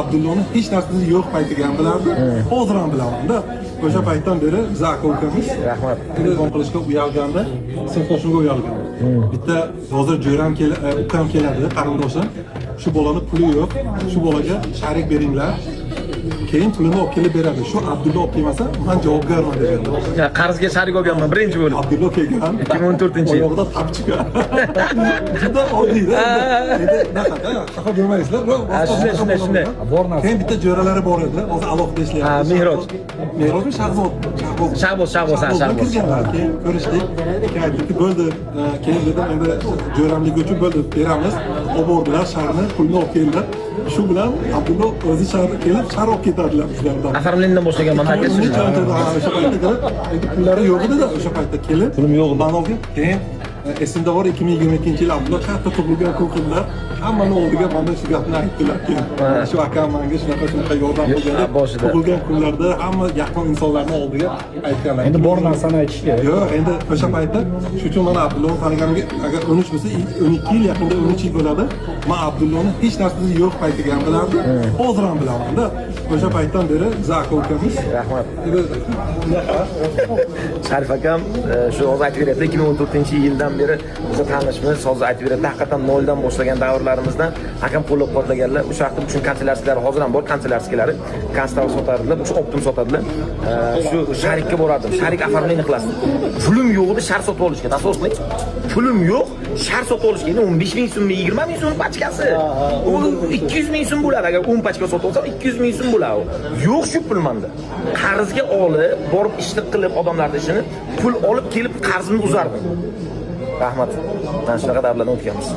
Abdulloni hech narsasi yo'q paytiga ham bilardim, hozir ham bilamanda. O'sha paytdan beri biz aka ukamiz. Rahmat. Telefon qilishga uyalganda, sinfdoshimga uyalgandim. Bitta hozir jo'ram ukam keladi, qarindoshim. Shu bolani puli yo'q, shu bolaga шарик beringlar. Keyin pulini olib kelib beradi. Shu Abdulla olib kelmasa, man javobgarman degan. Ya, qarzga шарик olganman birinchi bo'lib. Abdulla kelgan. 2014 yil. Oyog'ida тапочка. Juda oddiyda. Endi unaqa xafa bo'lmaysizlar. Ha, shunday, shunday, shunday. Bor narsa. Keyin bitta jo'ralari bor edi. Hozir alohida ishlayapti. Ha, Mehroj. Mehrojmi, Shahzod? Shahboz. Shahboz, Shahboz, ha, Shahbozdan Shahboz. kirganlar. Keyin ko'rishdik. Keyin aytdikki, bo'ldi. Keyin dedim, endi jo'ramligi uchun bo'ldi, beramiz. Olib bordilar sharni, pulni olib keldilar. Shu bilan Abdulla o'zi shar kelib, shar olib ketadilar bizlardan. Оформление dan boshlaganman aka O'sha shuni. O'sha paytda kelib, endi pullari yo'q edi-da, o'sha paytda kelib. Pulim yo'q edi. Man olgan. Keyin esimda bor, 2022 yil Abdulla katta tug'ilgan kun qildilar. Hammani oldiga mana shu gapni aytdilar keyin. Shu akam menga shunaqa shunaqa yordam qilgan deb Boshida. Tug'ilgan kunlarda hamma yaqin insonlarni oldiga aytganlar. Endi bor narsani aytish kerak. Yo'q, endi o'sha paytda shu uchun mana Abdulloni taniganimga agar 13 bo'lsa, 12 yil, yaqinda 13 yil bo'ladi. Man Abdulloni hech narsasi yo'q paytiga ham bilardim, hozir ham bilamanda. O'sha paytdan beri biz aka ukamiz. Rahmat. Endi unaqa. Sharif akam shu hozir aytib beryapti, 2014 yildan beri biz tanishmiz. Hozir aytib beryapti, haqiqatan noldan boshlagan davrlarimizdan akam qo'llab quvvatlaganlar. O'sha vaqtda uchun канцелярский lari hozir ham bor, канцелярский lari, kanцтовар sotardilar, o'sha оптом sotadilar. Shu шарик ka borardim, шарик оформление qilasiz. Pulim yo'q edi shar sotib olishga, tasavvur qiling, pulim yo'q shar sotib olishga. Endi 15 ming so'mmi, 20 ming so'm pachkasi, u 200 ming so'm bo'ladi. Agar 10 pachka sotib olsam, 200 ming so'm bo'ladi. Yo'q shu pul manda. Qarzga olib borib, ishni qilib, odamlarni ishini pul olib kelib, qarzimni uzardim. Rahmat, mana shunaqa davrlardan o'tganmiz.